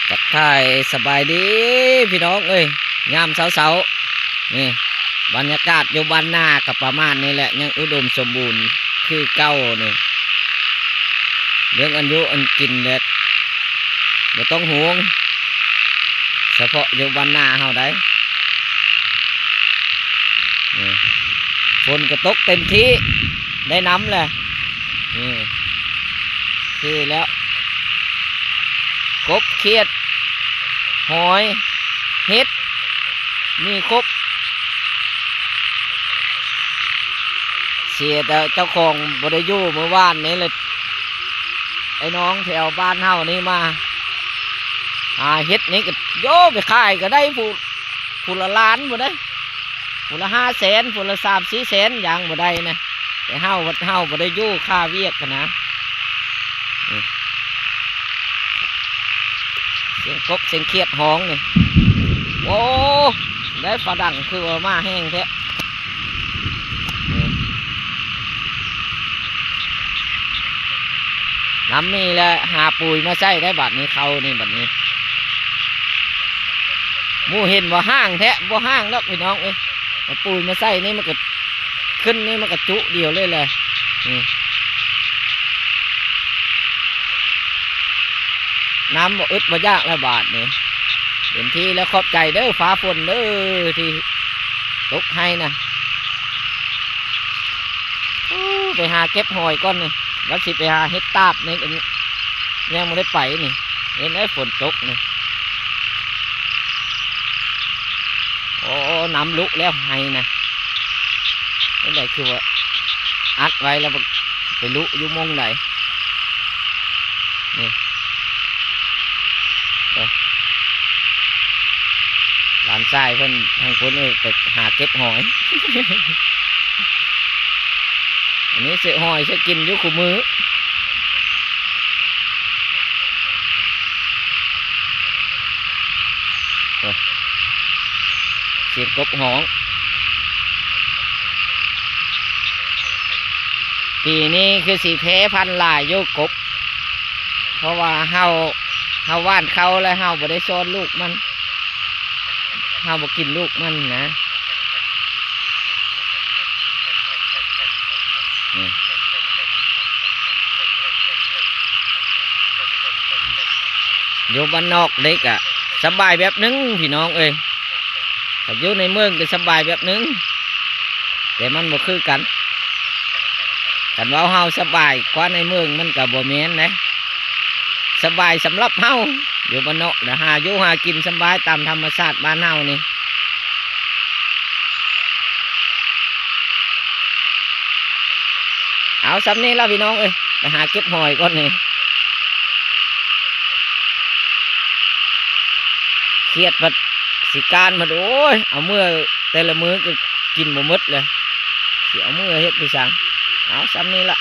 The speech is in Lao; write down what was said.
ທັກທາຍສະບາຍດີພີ່ນ້ອງເອີຍ ຍາມເຊົ້າໆ ນີ້ບັນຍາກາດຢູ່ບ້ານນາກໍປະມານນີ້ແຫຼະ ຍັງອຸດົມສົມບູນຄືເກົ່ານີ້ ເລື່ອງອັນຢູ່ອັນກິນແຫຼະ ບໍ່ຕ້ອງຫ່ວງ ສະເພາະຢູ່ບ້ານນາເຮົາໃດ໋ ນີ້ ຝົນກໍຕົກເຕັມທີ່ ໄດ້ນຳແຫຼະ ນີ້ ຄືແລ້ວ ກົບ ຂຽດ ຫອຍ ເຫັດ ມີຄົບ ເສຍແຕ່ເຈົ້າຂອງບໍ່ໄດ້ຢູ່ ມື້ວານນີ້ລະ ໄອ້ນ້ອງແຖວບ້ານເຮົານີ້ມາຫາເຫັດນີ້ກໍ ໂຢ ໄປຂາຍກໍໄດ້ຜູ້ ຜູ້ລະລ້ານພຸ້ນເດ້ ຜູ້ລະຫ້າແສນ ຜູ້ລະສາມສີ່ແສນ ຢ່າງບໍ່ໄດ້ນະ ແຕ່ເຮົາ ເຮົາບໍ່ໄດ້ຢູ່ ຄ່າວຽກຫັ້ນນະ ອືມ ສຽງກົບສຽງຂຽດຮ້ອງນີ້ ໂອ້ ໄດ້ຟ້າດັງ ຄືວ່າມາແຮງແທ້ ອືມ ນຳນີ້ແຫຼະ ຫາປຸ໋ຍມາໃສ່ໄດ້ບາດນີ້ ເຂົ້ານີ້ບາດນີ້ ໝູ່ເຫັນວ່າຫ່າງແທ້ ບໍ່ຫ່າງດອກພີ່ນ້ອງເອີຍ ເອົາປຸ໋ຍມາໃສ່ນີ້ມັນກໍ ຂຶ້ນນີ້ມັນກະຈຸດຽວເລີຍແຫຼະ ນີ້ ນ້ຳບໍ່ອຶດບໍ່ຢາກແລ້ວບາດນີ້ ເຕັມທີ່ແລ້ວ ຂອບໃຈເດີ ຟ້າຝົນເດີ ທີ່ຕົກໃຫ້ນະ ໂອ້ ໄປຫາເກັບຫອຍກ່ອນນີ້ ວ່າຊິໄປຫາເຫັດຕາບນີ້ ຍັງບໍ່ໄດ້ໄປນີ້ ເຫັນໄດ້ຝົນຕົກນີ້ ໂອ້ ນ້ຳລຸແລ້ວໄຮ່ນະ ຈັ່ງໃດຄືວ່າອັດໄວ້ແລ້ວ ໄປລຸຢູ່ໝ່ອງໃດ ນີ້ ເອີ ຫຼານຊາຍເພິ່ນທາງພຸ້ນ ເອີ ໄປຫາເກັບຫອຍ ອັນນີ້ຊື້ຫອຍຊື້ກິນຢູ່ຄູ່ມື້ ໂອ້ ສຽງກົບຮ້ອງ ປີນີ້ຄືຊິແຜ່ພັນຫຼາຍຢູ່ກົບ ເພາະວ່າເຮົາ ເຮົາຫວ່ານເຂົ້າແລ້ວເຮົາບໍ່ໄດ້ຊ້ອນລູກມັນ ເຮົາບໍ່ກິນລູກມັນນະ ນີ້ ຢູ່ບ້ານນອກເດ້ກະສະບາຍແບບໜຶ່ງພີ່ນ້ອງເອີຍ ຄັນຢູ່ໃນເມືອງກໍສະບາຍແບບໜຶ່ງ ແຕ່ມັນບໍ່ຄືກັນ ຄັນເວົ້າເຮົາສະບາຍກວ່າໃນເມືອງມັນກໍບໍ່ແມ່ນເດ້ ສະບາຍສຳລັບເຮົາຢູ່ບ້ານນອກນະ ຫາຢູ່ຫາກິນສະບາຍຕາມທຳມະຊາດບ້ານເຮົານີ້ ເອົາ ສ່ຳນີ້ລະພີ່ນ້ອງເອີຍ ໄປຫາເກັບຫອຍກ່ອນນີ້ ຄຽດພັດຊິການພັດ ໂອ້ຍ ເອົາເມືອແຕ່ລະມື້ກໍກິນບໍ່ໝົດເລີຍ ຊິເອົາເມືອເຮັດໄປສັງ ເອົາ ສ່ຳນີ້ລະ